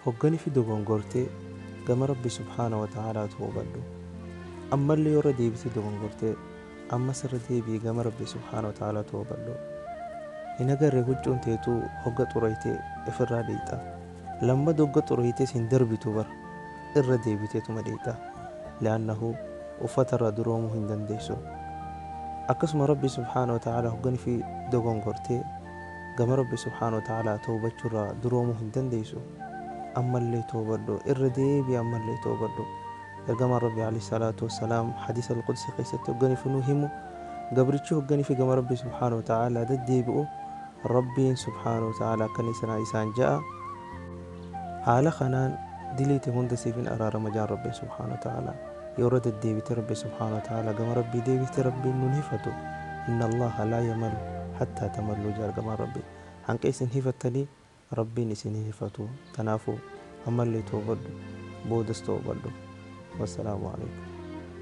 Hoggani fi dogongortee gama Rabbi subhaana wa ta'aalaa toobadhu. Ammallee yoo irra deebitee dogongortee ammas irra deebi'i gama Rabbi subhaana wa ta'aalaa toobadhu. Hin agarre huccuun teetuu hogga xureyte ifirraa dheyxa. Lammada hogga xureytes hin darbitu bar irra deebiteetuma dheyxa. Li'annahu uffata irraa duroomuu hin dandeessu. Akkasuma Rabbi subhaana wa ta'aalaa hoggani fi dogongortee gama Rabbi subhaana wa ta'aalaa towbachurraa duroomuu hin dandeessu. Ammallee towbadhu. Irra deebi'i ammallee towbadhu. Ergamaan Rabbii aleyh salaatu wassalaam hadiisa al-qudsi keessatti hoggani fi nuu himu gabrichi hoggani fi gama Rabbii subhaana wa ta'aalaa deddeebi'u Rabbiin subhaana wa ta'aalaa akkana isaan ja'a, Haala kanaan dilii tee hunda siifin araarama ja'an Rabbiin subhaana wa ta'aalaa. Yoo irra deddeebite Rabbi subhaana wa ta'aalaa gama Rabbii deebiste Rabbiin nun hifatu. Inna Allaaha laa yamalu hattaa tamalluu ja'a ergamaan Rabbii. Hanqa isin hifattanii Rabbiin isin hin hifatu. Tanaafu ammallee toobadhu boodas toobadhu. Wassalaamu aleykum.